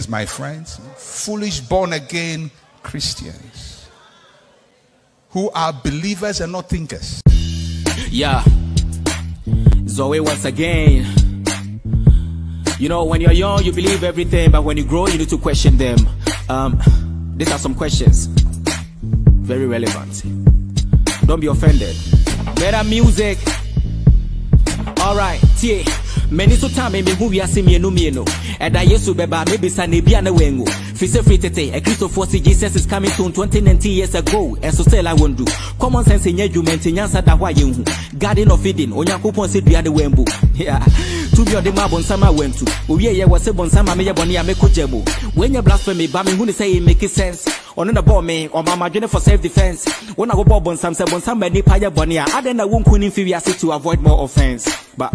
My friends, foolish born again Christians who are believers and not thinkers. Yeah. Zoe once again. You know, when you're young, you believe everything, but when you grow, you need to question them. Um, these are some questions. Very relevant. Don't be offended. Better music. Alright, tie. M'ani so taa me mehu wiase mmienu mmienu. Ɛda Yesu bɛba mebisa no ebia na wanwu. Firi sɛ firi tete Akristofoɔ se Jesus is coming soon 2019 years ago ɛnso still a wɔndu. Common sense nyɛ adwuma nti nyansa da hɔ a yɛnhu. Garden of Eden Onyankopɔn se dua no wambu. Yeah. Tumi ɔde maa bonsam a wantu. Owieɛ wɔse bonsam ma meyɛ bɔne a mɛkɔ gya mu. Wei nyɛ blasphemy but mehu no sɛ it make sense. Ɔno na ɔbɔɔ me, ɔmaa m'adwene for self defense. Wo na wobɔɔ bonsam, sɛ bonsam ma nnipa yɛ bɔne a, adɛn na wonku no mfi wiase to avoid more offense? But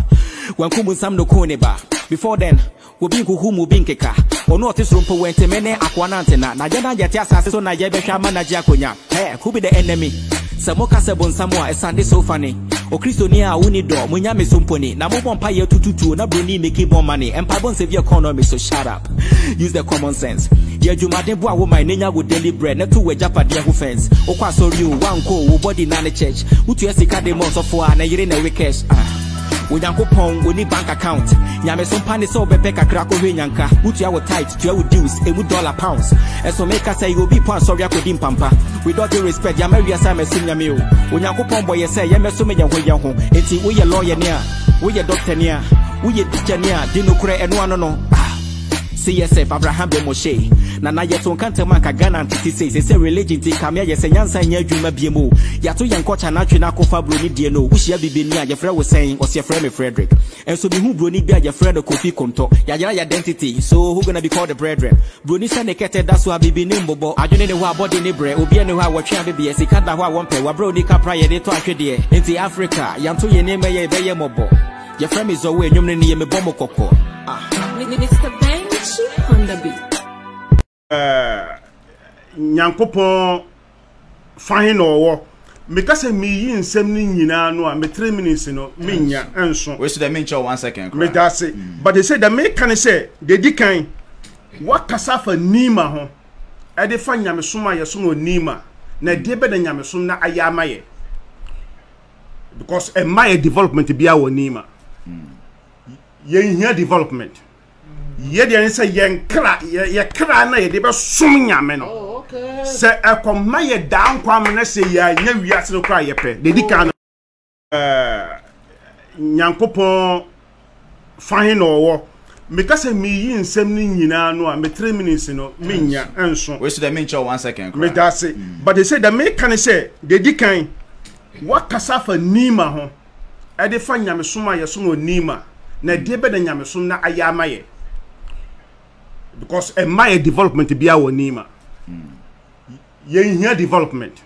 wanku bonsam na okuu ne ba. Before then, obi nkuhu mu obi nkeka. Ɔno a ɔte soro mpo wantumi ne akoa no antena. Na yɛn a yɛte asase so na yɛbɛhwɛ ama no agye akonya. Hey, who be the enemy? Sɛ moka sɛ bonsam a, ɛsande so funny. Okristoni a wonni dɔ, mo nyamesom mpo ni. Na mobɔ mpaeɛ tututuo na broni making more money. Mpaebɔ nsave economy, so shut up. Use the common sense. Yɛ adwumaden boa wo man na nya wo daily bread na to w'agyapadeɛ ho fence. Wokɔ asɔre o, woankɔ o, wo body na ne church. Wotua sika de ma ɔsɔfo a, ne yere na ɛwe cash. Ah. Onyankopɔn, onni bank account. Nyamesom pa ne sɛ wobɛpɛ kakra akɔhwɛ nyanka. Wotua wo tithe, tua wo dues, emu dollar, pounds. Ɛso meka sɛ yɛ obi po asɔre akɔdi mpampa. With all due respect, yɛama wiase ammɛsom Nyame o. Onyankopɔn bɔ yɛ sɛ yɛmmɛsom yɛn ho yɛn ho. Enti woyɛ lawyer ni a, woyɛ doctor ni a, woyɛ teacher ni a, di nokorɛ, ɛno ano no. Ah! CSF, Abraham Ben Moshe. Nana yɛto nka ntɛm anka Ghana ntete sei. Sese religion nti kame ayɛ sɛ nyansa nyɛ adwuma biem o. Yɛato yɛn kɔkya na atwe no akɔfa broni deɛ no. Wohyia bibini a yɛfrɛ wo sɛn? Ɔse yɛfrɛ me Frederick. Nso mehu broni bi a yɛfrɛ no Kofi Kontɔ. Yɛayera yɛn identity, so who gonna be called the brethren? Broni hyɛ ne kɛtɛ da so a bibini mbobɔ. Adwene ne hɔ a bɔde ne brɛ. Obiara nni hɔ a wɔtwe abebeɛ. Sika da hɔ a wɔmpɛ. Wabrɛ oni kapra yɛde tɔ ahwedeɛ. Nti Africa, yɛnto yɛn nneɛma yi a yɛbɛyɛ mmɔbɔ. Yɛfrɛ me Zoe, nnwom no nie, mebɔ mo kɔkɔ. Ah. Mr. Benchi on the beat. Eh, Nyankopɔn fa he na ɔwɔ? Meka sɛ meyi nsɛm no nyinaa no a, me 3 minutes no, menya nso. Wei so dɛ menkyɛ wo one second koraa. Meda ase. But they say dɛ meka ne sɛ, deɛ di kan, wakasa afa Nima ho, ɛde fa nyamesom a yɛsom wɔ Nima, na ɛdeɛ bɛ na nyamesom no ayɛ ama yɛ. Because ɛmma yɛ development biara wɔ Nima. Yɛnhia development. Yɛ deɛ ne sɛ yɛn kra yɛ kra na yɛde bɛsom nyame no oh, sɛ ɛkɔma yɛ daa nkwa ama no sɛ yɛanya wiase no koraa yɛpɛ deɛ di kan no eh, nyankopɔn fa he na ɔwɔ meka sɛ meyi nsɛm no nyinaa no a me 3 minutes no menya nso wei so dɛ menkyɛ one second koraa meda ase but they say dɛ meka ne sɛ deɛ di kan wakasa afa nima ho ɛde fa nyamesom a yɛsom wɔ Nima na ɛdeɛ bɛ na nyamesom na ayɛ ama yɛ because ɛma yɛ development biara wɔ Nima yɛnhia development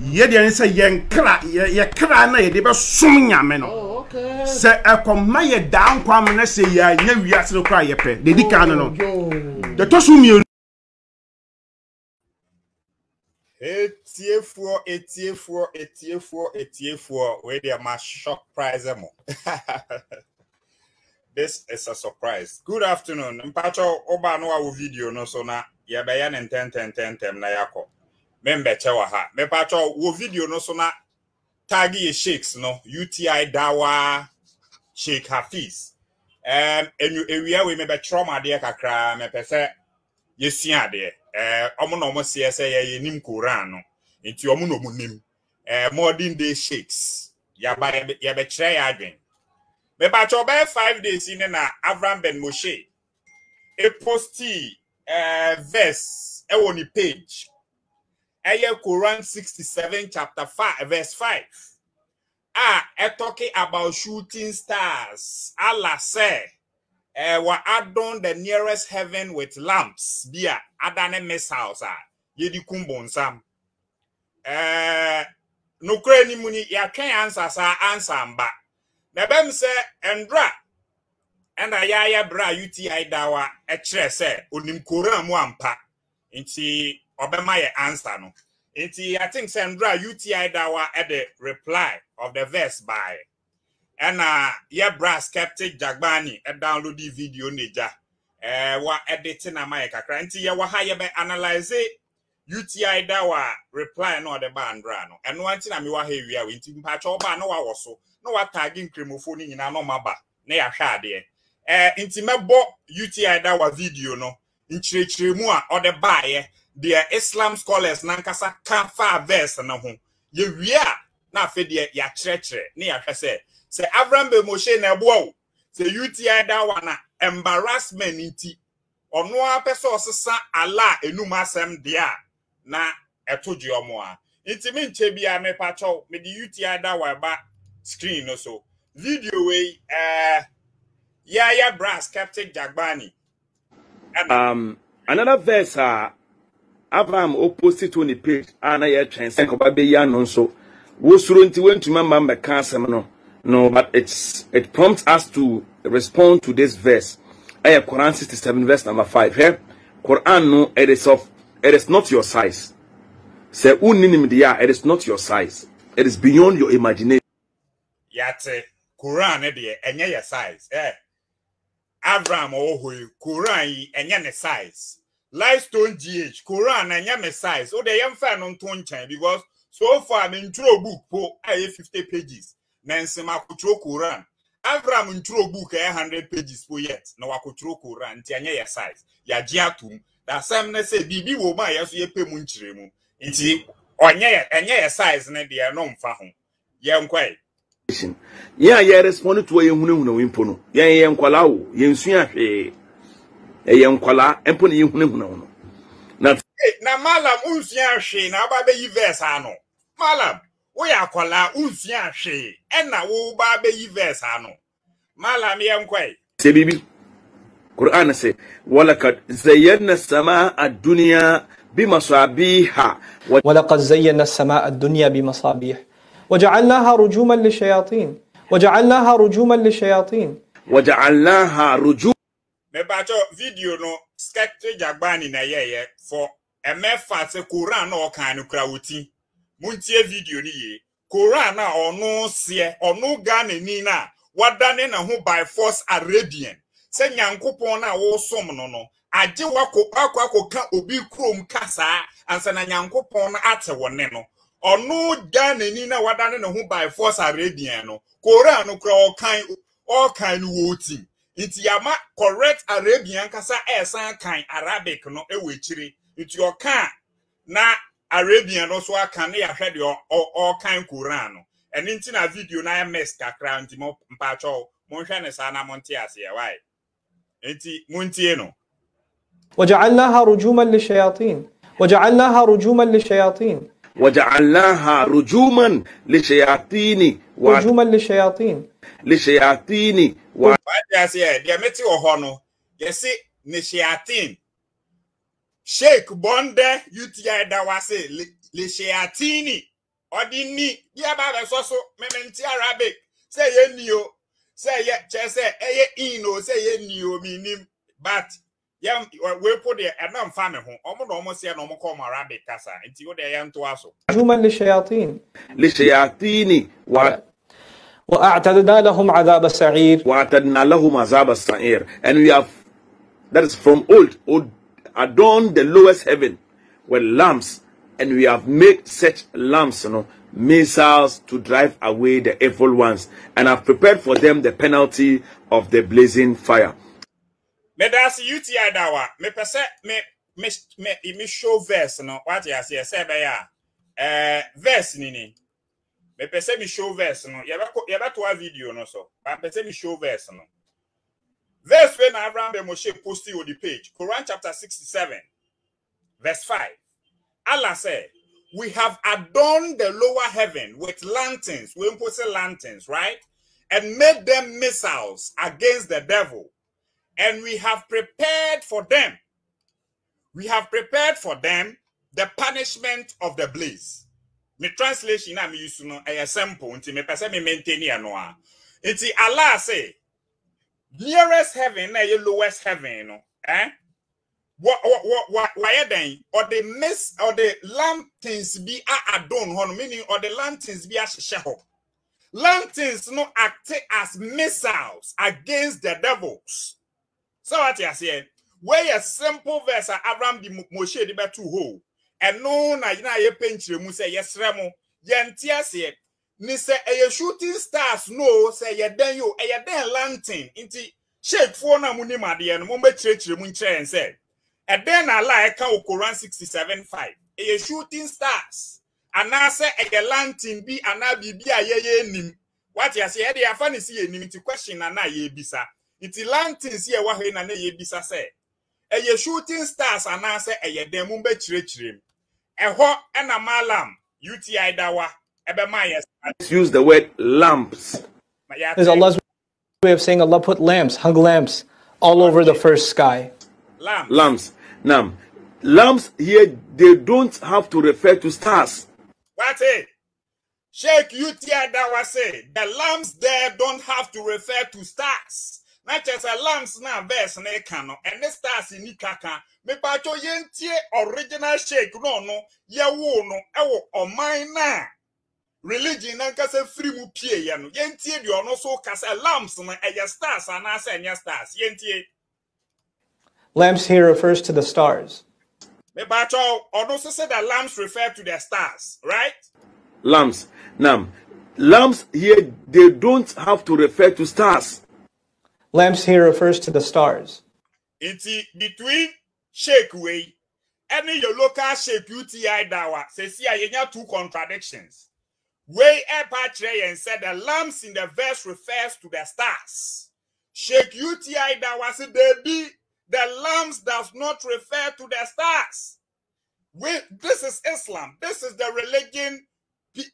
yɛ deɛ ne sɛ yɛn kra yɛ kra na yɛde bɛsom nyame no oh, sɛ ɛkɔma yɛ daa nkwa ama na sɛ yɛanya wiase no koraa yɛpɛ deɛ di kan no no oh, deɛ ɛtɔ so mmienu Etiefoɔ, etiefoɔ, etiefoɔ, etiefoɔ, wei deɛ ma shock prize mo. This is a surprise. Good afternoon. Mpacho, oba no wa video no so na yɛbɛyɛ ne ntɛntɛntɛntɛm na yɛakɔ. Membɛkyɛ wɔ ha. Mepacho, wɔ video no so na tag yɛ sheiks no, UTI Dawa, Sheikh Hafiz. Um, enyu ewia wei mebɛkyerɛ mo adeɛ kakra, mepɛ sɛ yɛsua adeɛ ɛɛ ɔmo na ɔmo seɛ sɛ yɛyɛ nim koran no nti ɔmo na ɔmo nim ɛɛ modern day sheiks yaba yɛbɛkyerɛ yɛ adwen mebakyɛ ɔbɛyɛ 5 days yi ne na Avram Ben Moshe eposti ɛɛ verse ɛwɔ ne page ɛyɛ Koran 67 chapter 5 verse 5 a ɛtalking about shooting stars. Allah sɛ wɔ adorn the nearest heaven with lamps bi a adane missiles a yɛde kum bonsam. Nokorɛ ni mu ni yɛatwɛn ansa saa ansa mba. Na ɛbɛm sɛ ɛndora ɛna yɛayɛ berɛ a UTI dawa ɛkyerɛ sɛ onim Koran mu ampa nti ɔbɛma yɛ answer no. Nti I think sɛ ndora UTI dawa ɛde reply of the verse by ɛna yɛ bra Skeptic Jagbani ɛdownload video ne gya. Eh, wa edit na ma yɛ kakra. Nti yɛwɔ ha yɛbɛ analyze UTI dawa reply na ɔde ba andra no. Ɛno nti na mewɔ ha ewia we. Nti mpakyɛ ɔba na wawɔ so na watag nkremofo no nyinaa na ɔma ba na yɛahwɛ adeɛ. Eh, nti mɛbɔ UTI dawa video no nkyerɛkyerɛmu a ɔde baeɛ deɛ Islam scholars nankasa ka faa verse no ho. Yɛwie a na afei deɛ yɛakyerɛkyerɛ ne yɛahwɛ sɛ sɛ Avram Ben Moshe na ɛboa o sɛ UTI dawa na embarrassment nti ɔno ara pɛ sɛ ɔsesa Allah enum asɛm deɛ a na ɛto gye ɔmo a. Nti menkyɛ biara mepakyɛw mede UTI dawa ɛba screen no so. Video wei ɛɛ yɛayɛ bra Skeptic Jagbani ɛna. Another verse a Abraham oposti to ne page a na yɛtwɛn sɛ nka ɔba bɛyi ano nso wosuro nti wantumi amma mmɛka asɛm no no, but it's it prompts us to respond to this verse. Ɛyɛ Quran 67 verse number 5. Hwɛ, Quran no, it is not your size. Sɛ wonni nimdeɛ a, it is not your size. It is beyond your imagination. Yɛate Quran no deɛ ɛnyɛ yɛ size eh. Avram ɔwɔ hɔ yi, Koran yi, ɛnyɛ ne size. Lightstone GH, Koran no ɛnyɛ me size. Wo deɛ yɛmfa ɛno nto nkyɛn because so far mentwerɛ book po a ɛyɛ 50 pages na nse makotwerɛ Koran. Avram ntwerɛ book a ɛyɛ 100 pages po yet na wakotwerɛ Koran nti ɛnyɛ yɛ size. Yɛagye atom. Na asɛm ne sɛ biribi wɔ mu a yɛn nso yɛpɛ mu nkyerɛmu. Nti ɔnyɛ yɛ ɛnyɛ yɛ size no deɛ ɛno mfa ho. Yɛnkɔ ɛ. Yɛn a yɛ respond to a yɛhunahuna wo mpo no, yɛn yɛ nkwadaa o, yɛnsua hwee. Ɛyɛ nkwadaa mpo na yɛhunahuna wo no. Na Hey, na malam wonsua hwee na woba bɛyi verse ano. Malam, woyɛ akwadaa wonsua hwee ɛna woba bɛyi verse ano. Malam yɛnkɔ ɛ. Sɛ biribi. Qur'an se, Walakad zayyana samaa ad-dunya bimasabiha. Walakad zayyana samaa ad-dunya bimasabih. Waja'alnaha rujuman lishayatin. Waja'alnaha rujuman lishayatin. Waja'alnaha ruju. Mepakyɛw video no Skeptic Jagbani na ɛyɛeɛ for ɛmɛfa sɛ Koran na ɔkan no kura wo ti. Montie video no yie. Koran a ɔno seɛ, ɔno Ghanani no a wadane ne ho by force Arabian sɛ Nyankopɔn no a wosom no no agye wo akɔ akɔ akɔka obi kurom kasaa ansa na Nyankopɔn no ate wo nne no. Ɔno Ghanani no a wadane ne ho by force Arabian no, Koran no kora ɔkan ɔkan no wɔ tim. Nti yɛama correct Arabian kasa ɛresan kan Arabic no wɔ akyire. Nti ɔka a na Arabian no so aka ne yɛahwɛ deɛ ɔrekan Koran no. Ɛno nti na video no ayɛ mess kakra nti mo mpakyɛw monhwɛ no saa na monte aseɛ why. Nti montie no. وجعلناها رجوما للشياطين وجعلناها رجوما للشياطين وجعلناها رجوما للشياطين رجوما للشياطين للشياطين Wate aseɛ deɛ mete wɔ hɔ no yɛse ne shayatin Sheikh Bɔndɛ UTI da wase le shayatini ɔde ni bi aba abɛsɔ so meme nte Arabic sɛ ɛyɛ ni o sɛ ɛyɛ kyerɛ sɛ ɛyɛ in o sɛ ɛyɛ ni o menim but yɛn wei po deɛ ɛna mfa me ho ɔmo na ɔmo seɛ na ɔmo kɔ ɔmo Arabic kasa nti wo deɛ yɛntoa so. رجوما للشياطين للشياطين و وأعتدنا لهم عذاب السعير وأعتدنا لهم عذاب السعير and we have that is from old, old adorned the lowest heaven with lamps and we have made such lamps you know, missiles to drive away the evil ones and have prepared for them the penalty of the blazing fire. Meda ase UTI dawa. Mepɛ sɛ me me me me show verse no. Wate aseɛ sɛ ɛbɛyɛ a eh, verse ni ni. Mepɛ sɛ me show verse no. Yɛbɛkɔ yɛbɛtoa video no so. But mepɛ sɛ me show verse no. Verse wei na Abraham Ben Moshe posti wɔ the page. Quran chapter 67 verse 5. Allah said, We have adorned the lower heaven with lanterns. We mpo say lanterns, right? And made them missiles against the devil. And we have prepared for them. We have prepared for them the punishment of the blaze. Me translation na me use no ɛyɛ simple nti me pɛ sɛ me maintain ɛno a. Nti Allah say nearest heaven na ɛyɛ lowest heaven no, eh? Wayɛ dɛn? Ɔde miss ɔde lanterns bi a adorn hɔ no, meaning ɔde lanterns bi ahyehyɛ hɔ. Lanterns no act as missiles against the devils. Sɛ wate aseɛ? Wei yɛ simple verse a Abraham de Moshe de bɛtoo hɔ o. Ɛno na na yɛpɛ nkyerɛmu sɛ yɛsrɛ mo, yɛnte aseɛ. Ne sɛ ɛyɛ shooting stars no o, sɛ ɛyɛ dɛn o, ɛyɛ dɛn lantern. Nti Sheikfoɔ no a monim adeɛ no, mommɛkyerɛkyerɛ mu nkyerɛ yɛn sɛ ɛdɛn na Allah ɛka wɔ Quran 67:5. Ɛyɛ shooting stars anaasɛ ɛyɛ lantern bi anaa biribi a yɛyɛ nnim. Wate aseɛ? Ɛde afa ne si yɛnim nti question na na yɛbisa. Nti lantern si ɛwɔ ha yi na na yɛbisa sɛ ɛyɛ shooting stars anaasɛ ɛyɛ dɛn? Mommɛkyerɛkyerɛ mu. Ɛhɔ ɛna Malam UTI Dawa ɛbɛma yɛ Let's use the word lamps. Is Allah's way of saying Allah put lamps, hung lamps all over the first sky. Lamps. Lamps. Now, lamps here, they don't have to refer to stars. Wate? Sheikh UTI Dawa say the lamps there don't have to refer to stars. Na kyerɛ sɛ lamps na verse na ɛka no ɛne stars ni kaka. Mepatwo yɛntie original Sheikh no ɔno yɛwoo no ɛwɔ ɔman na religion nankasa firi mu pieeɛ no. Yɛntie deɛ ɔno so ka sɛ lamps no ɛyɛ stars anaasɛ ɛnyɛ stars. Yɛntie. Lamps here refers to the stars. Mepatwo ɔno so sɛ the lamps refer to the stars, right? Lamps. Now, lamps here, they don't have to refer to stars. Lamps here refers to the stars. Nti between Sheikh wei ɛne your local Sheikh UTI Dawa sɛsi a yɛnya two contradictions. Wei ɛpa akyerɛ yɛn sɛ the lamps in the verse refers to the stars. Sheikh UTI Dawa sɛ debi the lamps does not refer to the stars. This is Islam. This is the religion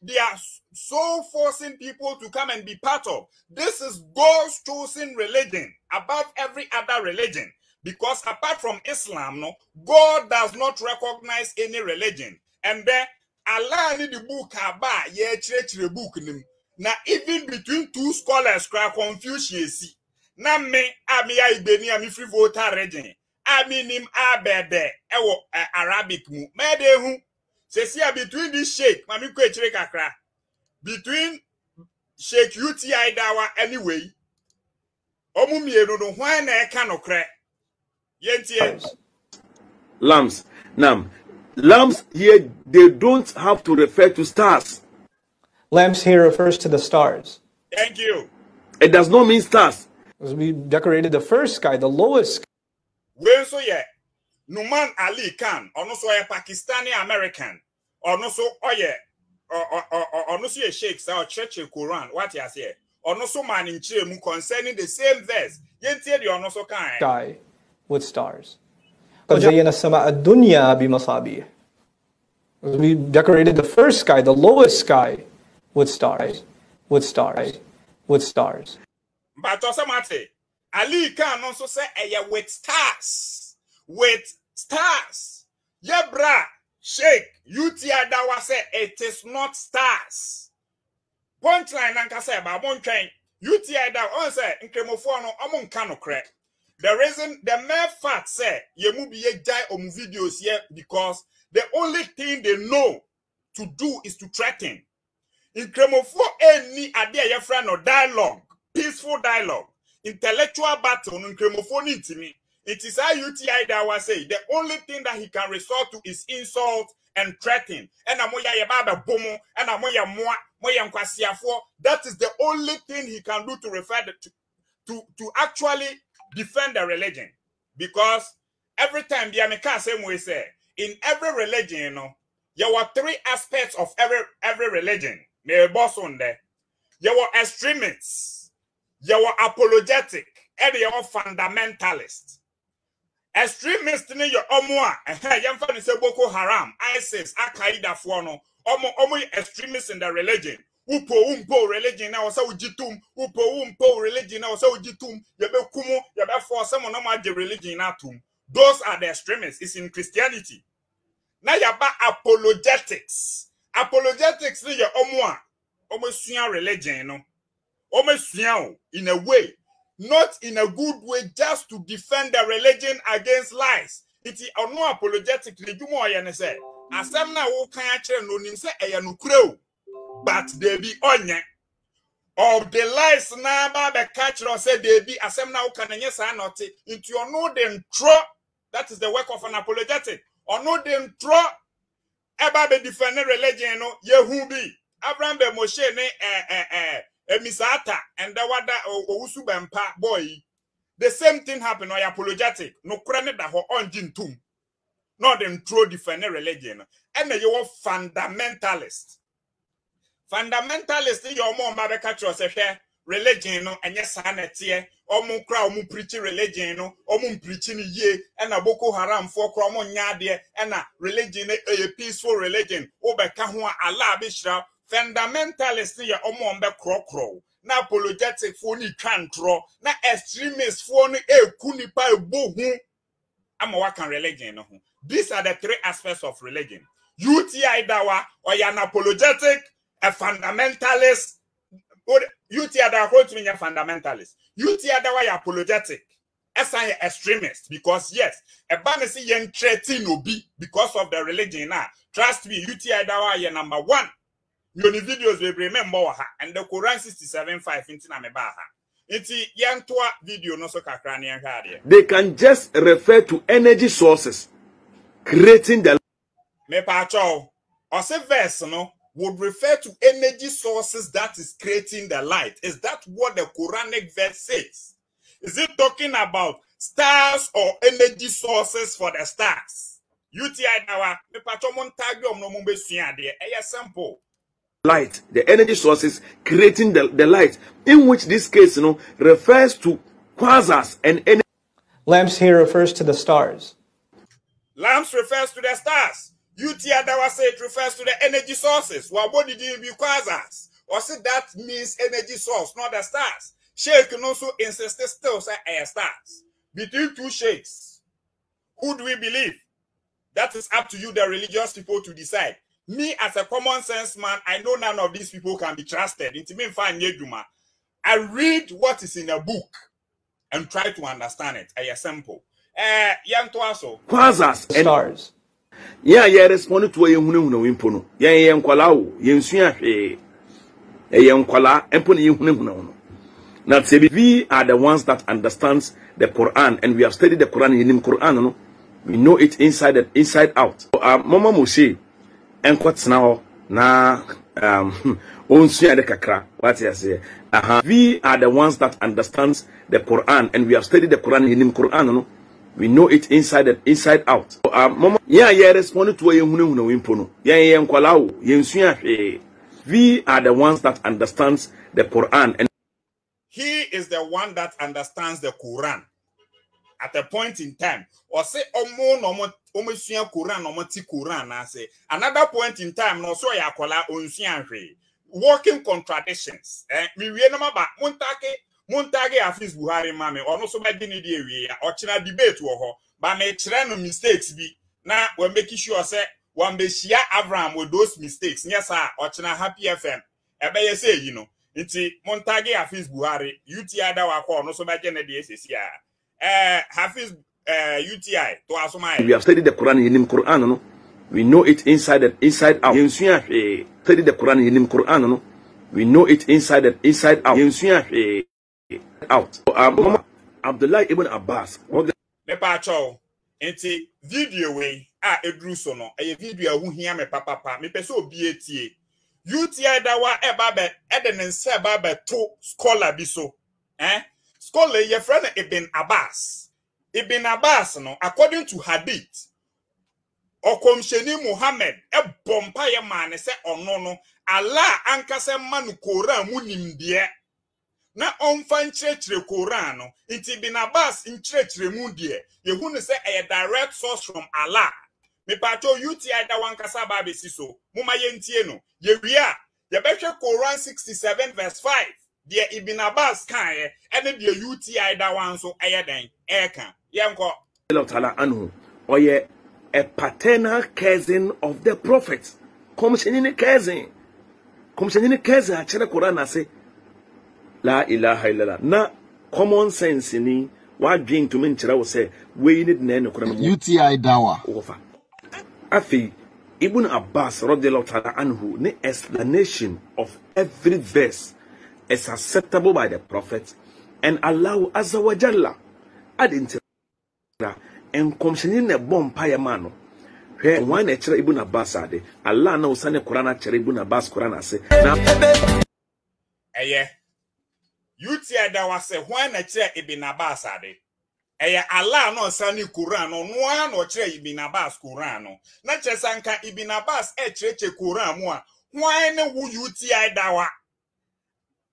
they are so forcing people to come and be part of. This is God's chosen religion above every other religion. Because apart from Islam, no, God does not recognize any religion. And then Allah ni the book aba ye chire book nim. Now even between two scholars cry Confucius. Na me a me ya igbeni a me free voter region. A me nim abede ewo Arabic mu. Me de hu sɛsi a between this sheik ma me kɔ akyire kakra between sheik UTI Dawa anyway ɔmo mmienu no hwan na ɛka nokorɛ yɛntie. Lamps. Now, lamps here, they don't have to refer to stars. Lamps here refers to the stars. Thank you. It does not mean stars. We decorated the first sky, the lowest Wei nso yɛ Numan Ali Khan, ɔno nso ɔyɛ Pakistani American. Ɔno nso ɔyɛ ɔno nso yɛ sheikh saa ɔkyerɛkyerɛ Koran, wate aseɛ. Ɔno nso maa ne nkyerɛmu concerning the same verse. Yɛntie deɛ ɔno nso kae. Sky with stars. قد زينا السماء الدنيا بمصابيح. We decorated the first sky, the lowest sky, with stars, with stars, with stars. Mpakyɛw sɛ moate? Ali kaa no nso sɛ ɛyɛ with stars, with stars. Yɛ bra Sheikh UTI Dawa sɛ it is not stars. Punchline nankasa ɛba montwɛn. UTI Dawa ɔn sɛ nkramofoɔ no ɔmo nka nokorɛ. The reason, the mere fact sɛ yɛ mu bi yɛ gyae ɔmo videos yɛ because the only thing they know to do is to threaten. Nkramofoɔ nni adeɛ a yɛfrɛ no dialogue, peaceful dialogue, intellectual battle no nkramofoɔ no ntumi. Nti saa UTI da wa say the only thing that he can resort to is insult and threaten. Ɛna mo yɛ yɛba abɛbo mo, ɛna mo yɛ mmoa, mo yɛ nkwasiafoɔ. That is the only thing he can do to refer the, to actually defend the religion. Because every time bia me ka asɛm wei sɛ in every religion no yɛwɔ three aspects of every religion. Merebɔ so ndɛ. Yɛwɔ extremists, yɛwɔ apologetic, ɛna yɛwɔ fundamentalist. Extremist no yɛ ɔmo a ɛhɛ yɛmfa no sɛ Boko Haram, ISIS, Al-Qaeda foɔ no, ɔmo yɛ extremists in the religion. Wopɔ wompo religion na wɔsɛ wogye tom, wopɔ wompo religion na wɔsɛ wogye tom, yɛbɛku mo, yɛbɛfɔ sɛ mo na mo agye religion na atom. Those are the extremists. It's in Christianity. Na yaba apologetics. Apologetics no yɛ ɔmo a ɔmo asua religion no. Ɔmo asua o in a way, not in a good way, just to defend the religion against lies. Nti ɔno apologetic ne dwuma ɔyɛ ne sɛ asɛm na wokan akyerɛ no onim sɛ ɛyɛ nokorɛ o, but deebi ɔnyɛ of the lies na ba bɛka kyerɛ sɛ deebi asɛm na woka no nyɛ saa na ɔte. Nti ɔno de ntorɔ That is the work of an apologetic. Ɔno de ntorɔ ɛba bɛ defend ne religion no yehu bi. Abraham bɛ Moshe ne eh eh eh Emisata ɛndɛ wada owusu bɛmpa boy yi. The same thing happen ɔyɛ apologetic. Nokorɛ ne da hɔ ɔngye ntum. Na ɔde ntorɔ defend ne religion no. Ɛna yɛwɔ fundamentalist. Fundamentalist yɛ ɔmo ɔmo abɛka kyerɛ sɛ hwɛ religion no ɛnyɛ saa na ɛteɛ ɔmo kora ɔmo preach religion no ɔmo mpreach no yie ɛna Boko Haram foɔ kora ɔmo nyɛ adeɛ ɛna religion no ɛyɛ peaceful religion wobɛka ho a Allah bɛhyira fundamentalist yɛ ɔmo ɔmo bɛkorɔkorɔ na apologetic foɔ no twa ntorɔ na extremist foɔ no ɛku nipa ɛbɔ hu ama waka religion no ho. These are the three aspects of religion. UTI dawa ɔyɛ an apologetic, a fundamentalist. UTI dawa kò tumi nyɛ fundamentalist. UTI dawa yɛ apologetic. Ɛsan yɛ extremist because yes, ɛba ne se yɛn threaten obi because of the religion na. Trust me, UTI dawa yɛ number one. Yoni videos bebree mɛ mbɔ wɔ ha. And the Quran 67:5 nti na me ba ha. Nti yɛntoa video no so kakra na yɛnhwɛ adeɛ. They can just refer to energy sources creating the. Mepaakyɛw, ɔse verse no would refer to energy sources that is creating the light. Is that what the Quranic verse says? Is it talking about stars or energy sources for the stars? UTI dawa, mepaakyɛw mo ntag ɔmo na ɔmo mbɛsua adeɛ. Ɛyɛ simple. Light, the energy sources creating the, the light, in which this case you know, refers to quasars and energy. Lamps here refers to the stars. Lamps refers to the stars. UT Adawa say it refers to the energy sources. Wabodidi be quasars. Or say that means energy source, not the stars. Sheikh also insists still say air stars. Between two sheikhs, who do we believe? That is up to you, the religious people, to decide. Me, as a common sense man, I know none of these people can be trusted. I read what is in a book and try to understand it. Ɛyɛ simple. Eh, yɛntoa so. Quasars and stars. Yɛn a yɛ respond to a yɛhunahuna wo mpo no, yɛn yɛ nkwadaa o, yɛnsua hwee. Ɛyɛ nkwadaa mpo na yɛhunahuna wo no. Na sɛ bi, we are the ones that understands the Quran and we have studied the Quran, yɛnim Quran no, we know it inside and inside out. Uh, mama Moshe nkɔtena hɔ na um, ɔnsua ade kakra, wate aseɛ. Aha. We are the ones that understands the Quran and we have studied the Quran, yɛnim Quran no, we know it inside and inside out. Uh, mama, yɛn a yɛ respond to a yɛhunahuna wo mpo no, yɛn yɛ nkwadaa o, yɛnsua hwee. We are the ones that understands the Quran and He is the one that understands the Quran. At a point in time, or say omo no omo omo sua Quran omo ti Quran na say another point in time no so ya akola onsua hwe. Walking contradictions. Eh, me wie no maba montake montake Hafiz Buhari ma me ono so ba di ne di ewie ya. Ɔkyena debate wɔ hɔ. Ba me kyerɛ no mistakes bi na we make sure sɛ wɔn bɛhyia Abraham with those mistakes. Nyɛ saa ɔkyena Happy FM ɛbɛyɛ sɛ eyi no nti montage Hafiz Buhari UTI da wakɔ ɔno so bɛgye ne deɛ sɛsi a ɛɛ Hafiz ɛɛ UTI to aso ma yɛ. We have studied the Quran yɛnim Quran no we know it inside and inside out yɛnsua hwee study the Quran yɛnim Quran no we know it inside and inside out yɛnsua hwee out um, Abdullah ibn Abbas. Mepaakyɛw, nti video wei a eduru so no, ɛyɛ video a ɛho hia me papapa. Mepɛ sɛ obi etie. UTI dawa ɛba bɛ ɛde ne nsa ɛba bɛto scholar bi so. Eh? Scholar yi yɛfrɛ no Ibn Abbas. Ibn Abbas no, according to Hadith, Ɔkɔmhyɛni Muhammad bɔ mpaeɛ maa no sɛ ɔno no, Allah ankasa mma no Koran mu nimdeɛ na ɔmfa nkyerɛkyerɛ Koran no. Nti Ibn Abbas nkyerɛkyerɛmu deɛ, yɛhu no sɛ ɛyɛ direct source from Allah. Mepaakyɛw UTI da wankasa aba abɛsi so, momma yɛntie no. Yɛwie a, yɛbɛhwɛ Koran 67 verse 5, deɛ Ibn Abbas kaeɛ ɛne deɛ UTI da wa nso ɛyɛ dɛn ɛreka. Yɛnkɔ. Ta'ala anhu, ɔyɛ a paternal cousin of the prophet. Kɔmhyɛni ne cousin. Kɔmhyɛni ne cousin akyerɛ Koran ase. La ilaha illallah. Na common sense ni wadwen ntumi nkyerɛ wo sɛ wei ne deɛ nokorɛ no. UTI Dawa. Wɔfa. Afei, Ibn Abbas radiallahu ta'ala anhu ne explanation of every verse is acceptable by the prophet and Allah azza wa jalla. Adi nti na Nkɔmhyɛni na ɛbɔɔ mpaeɛ maa no. Hwɛ, hwan na ɛkyerɛ Ibn Abbas ade? Allah na osiane Qur'aan akyerɛ Ibn Abbas Qur'aan ase, na. Ɛyɛ. UTI da wo ase, hwan na ɛkyerɛ Ibn Abbas ade? Ɛyɛ Allah na ɔsanee Qur'aan no, ɔno ara na ɔkyerɛɛ Ibn Abbas Qur'aan no. Na kyerɛ sɛ anka Ibn Abbas ɛrekyerɛkyerɛ Qur'aan mu a, hwan ne wo UTI Dawa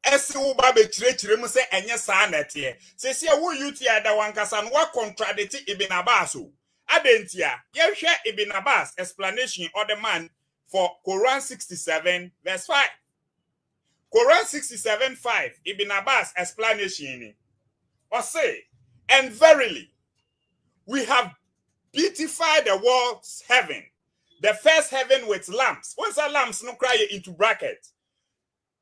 ɛse wo ba bɛkyerɛkyerɛ mu sɛ ɛnyɛ saa na ɛteɛ? Seesei a wo UTI Dawa ankasa no woakɔntradete Ibn Abbas o. Adɛn ntia? Yɛnhwɛ Ibn Abbas explanation ɔde maa for Quran 67 verse 5. Quran 67 5 Ibn Abbas explanation ni. Ɔse, And verily, we have beautified the world's heaven, the first heaven with lamps. Wɔn sɛ lamps no koraa yɛ into bracket.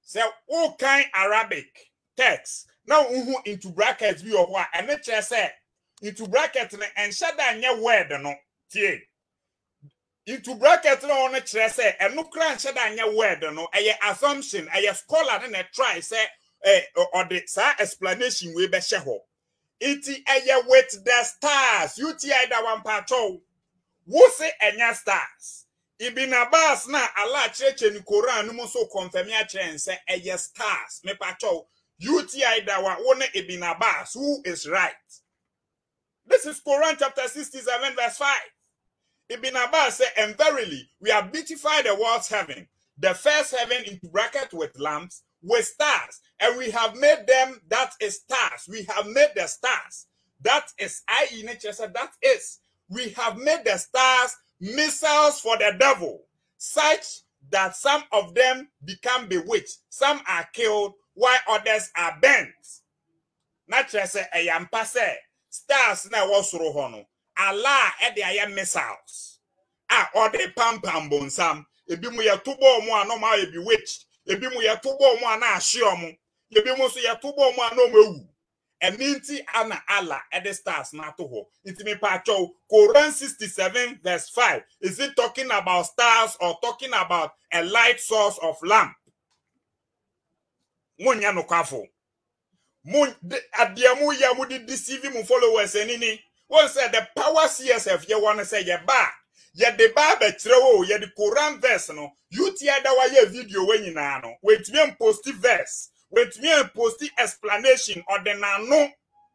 Sɛ wokan Arabic text na wohu into bracket bi wɔ hɔ a, ɛno kyerɛ sɛ into bracket no ɛnhyɛ da nyɛ word no. Tie. Into bracket no hɔ no kyerɛ sɛ ɛno koraa nhyɛ da nyɛ word no, ɛyɛ assumption, ɛyɛ scholar no na ɛtry sɛ ɔde saa explanation wei bɛhyɛ hɔ. Nti ɛyɛ with the stars, UTI da wampakyɛw. Wo se ɛnyɛ stars. Ibn Abbas na Allah kyerɛkyerɛ ne Koran no mu nso kɔnfɛmi akyerɛ yɛn sɛ ɛyɛ stars. Mepakyɛw, UTI da wa wo ne Ibn Abbas, who is right? This is Quran chapter 67 verse 5. Ibn Abbas said, and verily, we have beautified the world's heaven, the first heaven into bracket with lamps, with stars, and we have made them, that is stars. We have made the stars. That is, i.e. nature said, that is, we have made the stars missiles for the devil, such that some of them become bewitched, some are killed, while others are burnt. Na kyerɛ sɛ ɛyɛ ampa sɛ stars no a ɛwɔ soro hɔ no, Allah de ayɛ missiles a ɔde pampam bonsam. Ebi mu yɛto bɔɔ mu a na wɔn ayɛ bewitched, ebi mu yɛto bɔɔ mu a na ahye wɔn, ebi mu nso yɛto bɔɔ mu a na wɔn awu. Ɛno nti ana Allah de stars no ato hɔ. Nti mepaakyɛw, Quran 67 verse 5, is it talking about stars or talking about a light source of lamp? Monyɛ nokwafo. Mo de adeɛ mo yɛ mo de deceive mo followers ani ni. Wɔn sɛ the power CSF yɛ wɔ no sɛ yɛ ba a yɛde ba abɛkyerɛ o yɛde Quran verse no UTI da wayɛ video wɔ nyinaa no wɔntumi mposti verse wɔntumi mposti explanation ɔde n'ano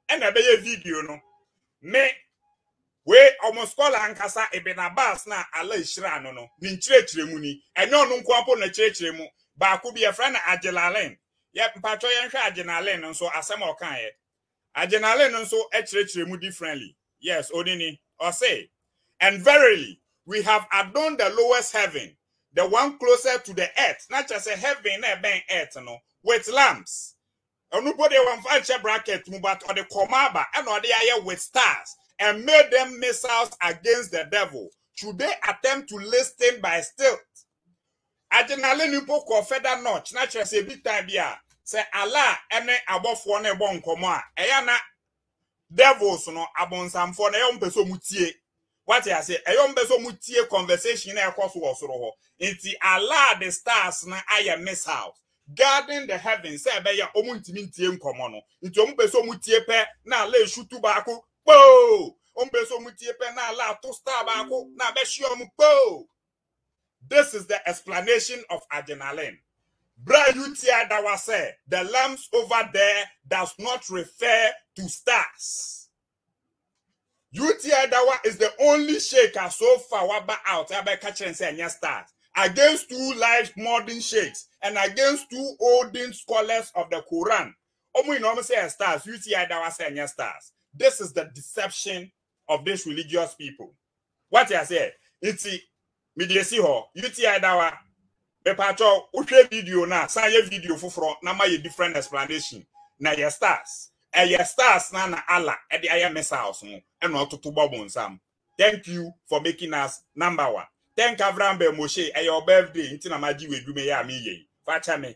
ɛna ɛbɛyɛ video no me wei ɔmo scholar ankasa Ibn Abbas na Allah hyira no no ne nkyerɛkyerɛ mu ni ɛnyɛ ɔno nko apo na kyerɛkyerɛ mu baako bi yɛfrɛ no Agyelalen Yɛ mpakyɛw yɛnhwɛ Agyenalen no nso asɛm a ɔkaeɛ. Agyenalen no nso kyerɛkyerɛ mu differently. Yes, onini. Ɔse, And verily, we have adorned the lowest heaven, the one closer to the earth, na kyerɛ sɛ heaven na ɛbɛn earth no, with lamps. Ɔno mpo deɛ wɔmfa nhyɛ bracket mu but ɔde kɔma aba ɛna ɔde ayɛ with stars and made them missiles against the devil should they attempt to listen by stealth. Agyenale no mpo kɔɔ further notch, na kyerɛ sɛ ebi time bi a sɛ Allah ne abɔfoɔ no rebɔ nkɔmmɔ a, ɛyɛ na devils no, abonsamfoɔ no, ɛyɛ wɔn pɛ sɛ wɔn tie. Wate ase? Ɛyɛ wɔn pɛ sɛ wɔn tie conversation na ɛkɔ so wɔ soro hɔ. Nti Allah de stars no ayɛ missiles guarding the heavens sɛ ɛbɛyɛ wɔn ntumi ntie nkɔmmɔ no. Nti wɔn pɛ sɛ wɔn tie pɛ na Allah esutu baako kpoo. Wɔn pɛ sɛ wɔn tie pɛ na Allah ato star baako na abɛhye wɔn kpoo. This is the explanation of Ajenalin. Bra UTI Dawa said the lamps over there does not refer to stars. UTI Dawa is the only shaker so far waba out abɛka kyerɛ sɛ ɛnyɛ stars against two live modern sheikhs and against two olden scholars of the Quran. Ɔmo nyinaa ɔmo sɛ ɛyɛ stars. UTI Dawa sɛ ɛnyɛ stars. This is the deception of these religious people. Wate aseɛ? Nti, mede asi hɔ. UTI Dawa, mepatwɔ, wohwɛ video no a, san yɛ video foforɔ na ma yɛ different explanation. Na ɛyɛ stars. Ɛyɛ stars na na Allah ɛde ayɛ missiles no ɛna ɔtoto bɔ bonsam. Thank you for making us number one. Thank Avram Ben Moshe, ɛyɛ ɔ birthday nti na magye w'adwuma yi a meyɛ yi. Fa kyɛ me.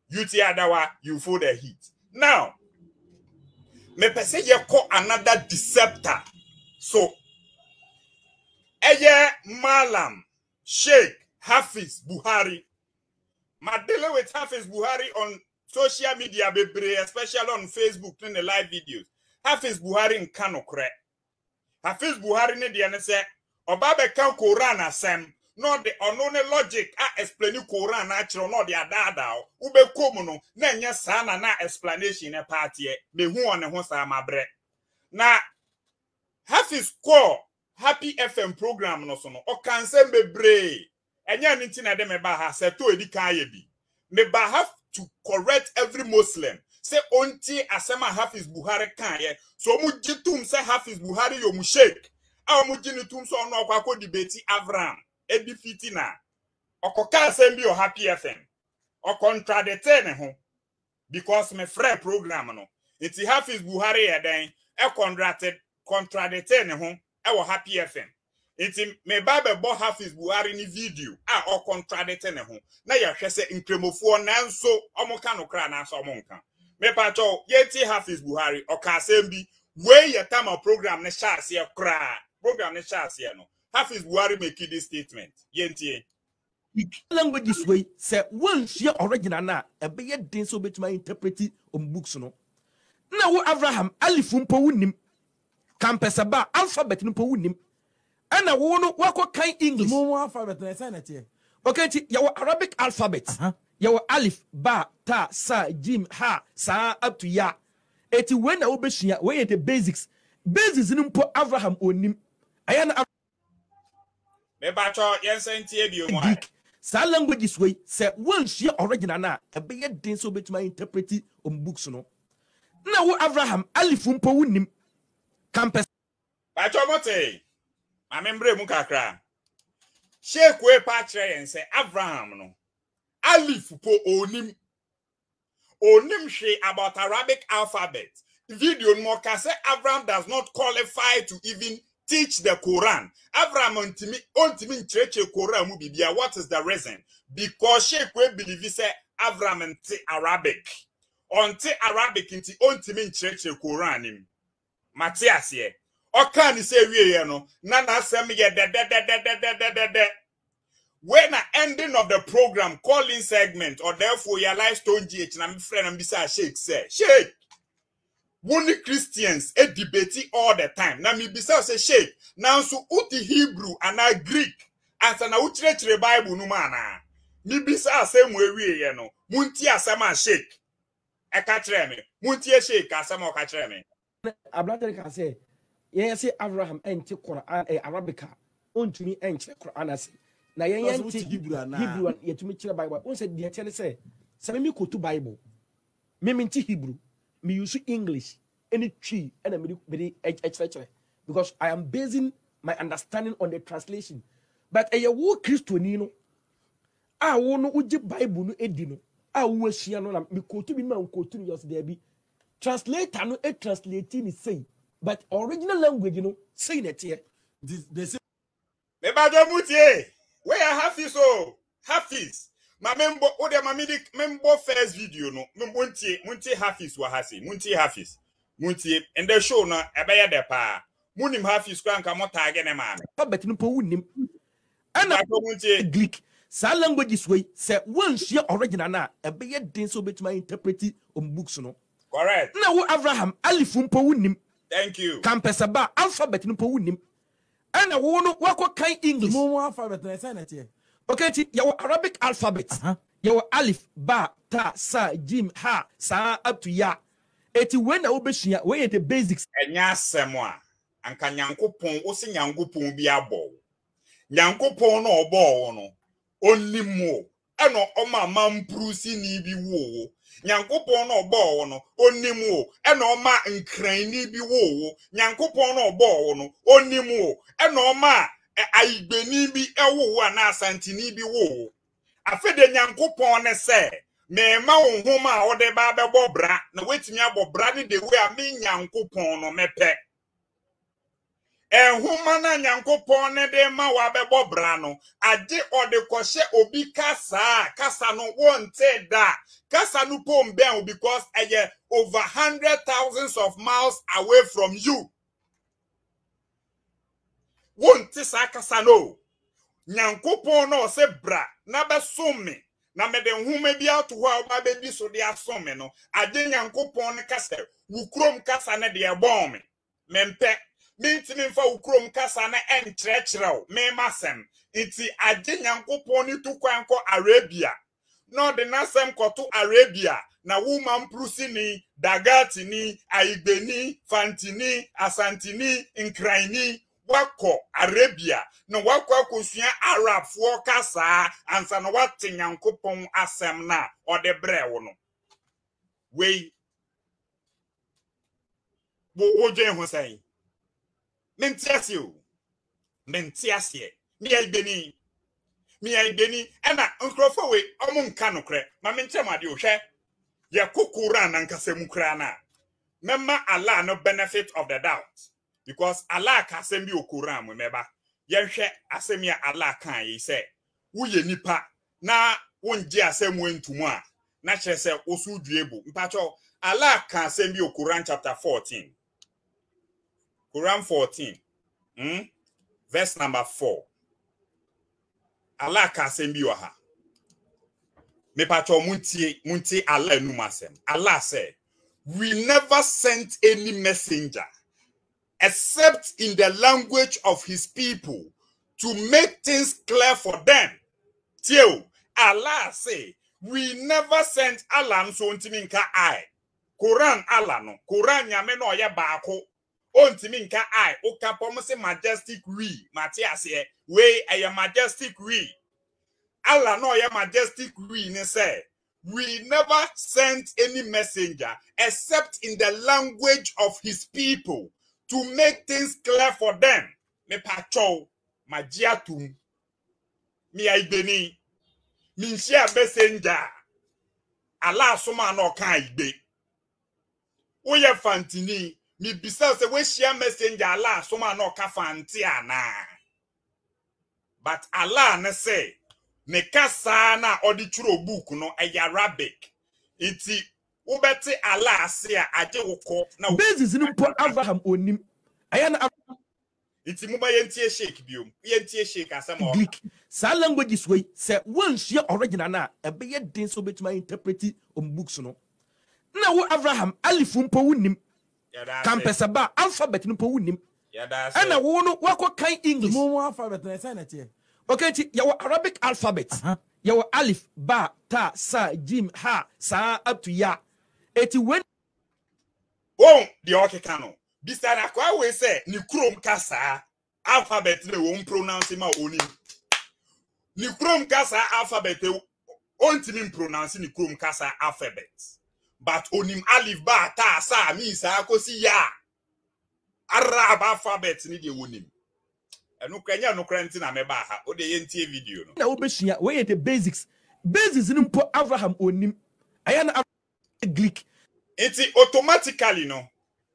UTI Dawa, you feel the heat. Now, mepɛ sɛ yɛkɔ another deceptor. So, ɛyɛ Malam Sheikh Hafiz Buhari. Ma dealing with Hafiz Buhari on social media bebree, especially on Facebook ne ne live videos. Hafiz Buhari nka nokorɛ. Hafiz Buhari ne deɛ ne sɛ ɔba bɛka Koran asɛm na ɔde ɔno ne logic a explaini Koran no akyerɛ wo na ɔde adaadaa wo. Wobɛkɔ mu no na ɛnyɛ saa na na explanation no paa teɛ. Mehu wɔ ne ho saa mabrɛ. Na Hafiz kɔɔ Happy FM program no so no, ɔkaa nsɛm bebree. Ɛnyɛ ɛno nti na ɛde me baa ha, sɛ ɛtɔ edi kan ayɛ bi. Mebaa ha to correct every Muslim sɛ ɔntie asɛm a Hafiz Buhari kaeɛ. So wɔn gye tom sɛ Hafiz Buhari yɛ wɔn sheikh a wɔn gye no tom sɛ ɔno ɔkɔ akɔ debate Avram edifiti na ɔkɔka asɛm bi wɔ Happy FM. Ɔkɔntradetee ne ho. because me frɛ program no nti Hafiz Buhari yɛ dɛn ɛkɔndrate contradicte ne ho ɛwɔ Happy FM nti me ba bɛbɔ Hafiz Buhari ne video a ɔcontradicte ne ho na yɛhwɛ sɛ nkramofoɔ nanso ɔmo ka nokorɛ anaasɛ ɔmo nka. Mepakyɛw yɛntie Hafiz Buhari ɔka asɛm bi wei yɛ tama program no hyɛ aseɛ koraa program no hyɛ aseɛ no Hafiz Buhari make this statement yɛntie. Languages wei sɛ woansua original no a ɛbɛyɛ den sɛ wobɛtumi a interpreti wɔn books no. Na wo Avraham, Alif mpo wonnim, Kampɛsɛba, alphabet no mpo wonnim, ɛna wo no woakɔ kan English. Mo mo alphabet no ɛsɛn na ɛteɛ? Okay, nti yɛwɔ Arabic alphabet, yɛwɔ Alif, Ba, Ta, Sa, Jim, Ha, saa up to Ya. Eti wei na wobɛsua, wei yɛ the basics. Basics no mpo Avraham onnim. Ɛyɛ na. Mepakyɛw yɛnsan ntie bio mu Greek. Saa languages wei sɛ woansua original no a ɛbɛyɛ den sɛ wobɛtumi a interpreti wɔn books no. Na wo Avraham, Alif mpo wonnim. Kampɛ. Pakyɛw mo tee? Ma me mbrɛ mu kakra. Sheikh wei pa akyerɛ yɛn sɛ Avraham no, Alif po onnim. Onim hwee about Arabic alphabet. Video no mu ɔka sɛ Abraham does not qualify to even teach the Quran. Abraham ntumi ontumi nkyerɛkyerɛ Quran mu biribiara. What is the reason? Because Sheikh wei believe sɛ Abraham nte Arabic. Ɔnte Arabic nti ontumi nkyerɛkyerɛ Quran no mu. Mate aseɛ. Ɔkaa ne sɛ wieɛ no, na n'asɛm yɛ dɛdɛdɛdɛdɛdɛdɛ. Wei na ending of the program calling segment ɔdɛɛfoɔ yi Alive Stone GH na mefrɛ na mebisaa Sheikh sɛ, Sheikh, wo ne Christians debate all the time na mebisa sɛ Sheikh, nanso wote Hebrew anaa Greek ansa na wokyerɛkyerɛ Bible no mu anaa? Mebisa asɛm mu awieɛ no, montie asɛm a Sheikh ɛka kyerɛɛ me. Montie Sheikh asɛm a ɔka kyerɛɛ me. Aberante no kaa sɛ, Yɛn yɛse Avraham nte Qur'aan, ɛyɛ Arabic a, ɔntumi nkyerɛ Qur'aan ase. Na yɛn Ɔsɛ yɛnte wote Hebrew anaa? Hebrew a, yɛtumi kyerɛ Bible. Wohu sɛ deɛ ɛteɛ ne sɛ, sɛ me mekɔtu Bible, me mente Hebrew, me use English ne Twi ɛna mede mede kyerɛkyerɛ because I am basing my understanding on the translation. But ɛyɛ wo Kristoni no a wo no wogye Bible no di no a woasua no na mekootu bi no ma nkootu no yɛ ɔsɛ daabi. Translator no translate ne sei but original language no sei na ɛteɛ. Nti the same. Mebadwo mu tie. Wei yɛ Hafiz o. Hafiz. Ma membɔ wo deɛ ma medi membɔ first video no. Montie montie Hafiz wɔ ha sei. Montie Hafiz. Montie. Ndɛ show no ɛbɛyɛ dɛ paa. Monim Hafiz koraa nka mo taage ne maame. Alphabet no mpo wonnim. Ɛna Mpakyɛw montie. Greek. Saa languages wei sɛ woansua original no a ɛbɛyɛ den sɛ wobɛtumi a interpreti wɔn books no. Correct. Na wo Avraham, Alif mpo wonnim. Thank you. Kampɛsɛba, alphabet no mpo wonnim. Ɛna wo no woakɔ kan English. Mo mo alphabet no ɛsɛn na ɛteɛ? Okay nti yɛwɔ Arabic alphabet, yɛwɔ Alif, Ba, Ta, Sa, Jim, Ha, saa up to Ya. Eti wei na wobɛsua, wei yɛ the basics. Ɛnyɛ asɛm a anka Nyankopɔn, wose Nyankopɔn bi abɔ wo. Nyankopɔn no a ɔbɔɔ wo no, ɔnim wo, ɛna ɔma mampurusini bi woo wo. Nyankopɔn no a ɔbɔɔ wo no, ɔnim wo, ɛna ɔma nkranni bi woo wo. Nyankopɔn no a ɔbɔɔ wo no, ɔnim wo, ɛna ɔma ayigbeni bi woo wo anaa asanteni bi woo wo. Afei deɛ Nyankopɔn ne sɛ, mema wo nhoma a wode ba abɛbɔ bra, na woatumi abɔ bra ne the way a me Nyankopɔn no mepɛ. Nhoma no a Nyankopɔn no de ma wabɛbɔ bra no, agye ɔde kɔhyɛ obi kasa a kasa no wonte da. Kasa no po mbɛn wo because ɛyɛ over hundred thousands of miles away from you. Wonte saa kasa no o. Nyankopɔn na ɔsɛ bra na bɛsom me na mede nhoma bi ato hɔ a woba bɛdi so de asom me no, agye Nyankopɔn no ka sɛ wo kurom kasa no deɛ ɛbɔn me. Mempɛ. Mentumi mfa wo kurom kasa no nkyerɛkyerɛ wo me m'asɛm. Nti agye Nyankopɔn no tu kwan kɔ Arabia na ɔde n'asɛm kɔto Arabia na wo Mamprusini, Dagartini, Ayigbeni, Fantini, Asantini, Nkranni, woakɔ Arabia na woakɔ akɔsua Arabfoɔ kasaa ansa na woate Nyankopɔn asɛm no a ɔde brɛɛ wo no. Wei, wo wodwen ho sɛn? Mente aseɛ o. Mente aseɛ. Meyɛ Igbeni. Meyɛ Igbeni. Ɛna nkurɔfoɔ wei, ɔmo nka nokorɛ. Ma menkyerɛ mo adeɛ o. Hwɛ, yɛkɔ Koran ankasa mu koraa no a, mɛma Allah no benefit of the doubt. Because Allah ka asɛm bi wɔ Koran mu, mɛba. Yɛnhwɛ asɛm yi a Allah kaa yi sɛ, woyɛ nipa na wongye asɛm wei nto mu a, na kyerɛ sɛ wo so wodua bu. Mpakyɛw, Allah ka asɛm bi wɔ Koran chapter 14. Koran 14, verse number 4. Allah ka asɛm bi wɔ ha. Mepakyɛw, muntie, muntie Allah anum asɛm. Allah sɛ, we never sent any messenger except in the language of his people to make things clear for them. Tie o, Allah say, we never sent Allah nso ntumi nka I. Koran Allah no, Koran nyame no ɔyɛ baako. Ontumi nka I. Woka pɔ mo se majestic we, mate aseɛ. Wei ɛyɛ majestic we. Allah no ɔyɛ majestic we ne sɛ, we never sent any messenger except in the language of his people to make things clear for them. Mepa kyɛw, magye atom. Me Ayigbeni, menhyia messenger Allah soma na ɔka Ayigbe. Woyɛ Fantini, mebisa sɛ woahyia messenger Allah soma na ɔka Fante anaa? But Allah ne sɛ ne kasaa no a ɔde twerɛ book no ɛyɛ Arabic. Nti wobɛte Allah ase a agye wo kɔ na wo. Basis no mpo Avraham onnim. Ɛyɛ na. Nti momma yɛntie Sheik biom. Yɛntie Sheik asɛm a ɔka. Greek. Saa languages wei sɛ woansua original no a ɛbɛyɛ den sɛ wobɛtumi a interpreti wɔn books no. Na wo Avraham, Alif mpo wonnim. Kampɛsɛ ba, alphabet no mpo wonnim. Ɛna wo no woakɔ kan English. Mo mo alphabet no ɛsɛn na ɛteɛ? Okay, nti yɛwɔ Arabic alphabet. Yɛwɔ Alif, Ba, Ta, Sa, Jim, Ha, saa up to Ya. Eti wei. Wohu deɛ ɔkeka no? Bisa no akwaa wei sɛ ne kurom kasaa alphabet na ɛwɔ mpronounce ma onim. Ne kurom kasa alphabet ontimi mpronounce ne kurom kasa alphabet. But onim alif ba ta sa mi saa kosi ya. Arab alphabet ne deɛ wonim. Ɛno kora nyɛ ɛno kora nti na mɛba ha. O deɛ yɛntie video no. Na wobɛsua wei yɛ the basics. Basics no mpo Avraham onim. Ɛyɛ na Greek. Nti automatically no,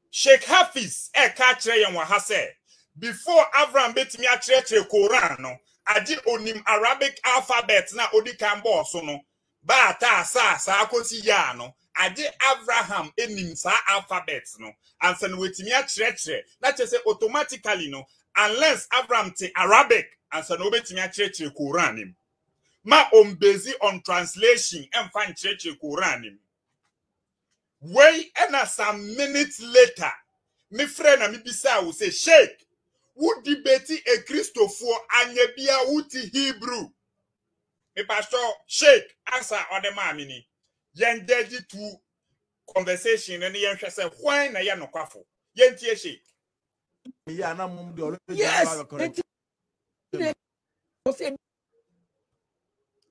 Sheikh Hafiz ɛreka akyerɛ yɛn wɔ ha sɛ, before Avram bɛtumi akyerɛkyerɛ Koran no, agye onim Arabic alphabet no a odi kan bɔɔ so no, Ba, Ta, Sa, saa kɔsi Ya no, agye Avraham nim saa alphabet no ansa na watumi akyerɛkyerɛ. Na kyerɛ sɛ automatically no, unless Avram te Arabic ansa na obɛtumi akyerɛkyerɛ Koran no mu. Ma ɔmbezi on translation ɛmfa nkyerɛkyerɛ Koran no mu. Wei ɛna some minutes later, me frɛ na mebisaa wo sɛ, Sheikh, wo debate Akristofoɔ anyɛ bia wote Hebrew. Me pastor Sheikh ansa ɔde maa me ni. Yɛn judge tu conversation no ne yɛn hwɛ sɛ hwan na yɛ nokwafo. Yɛn tie Sheikh. Yes, enti na ɔsɛ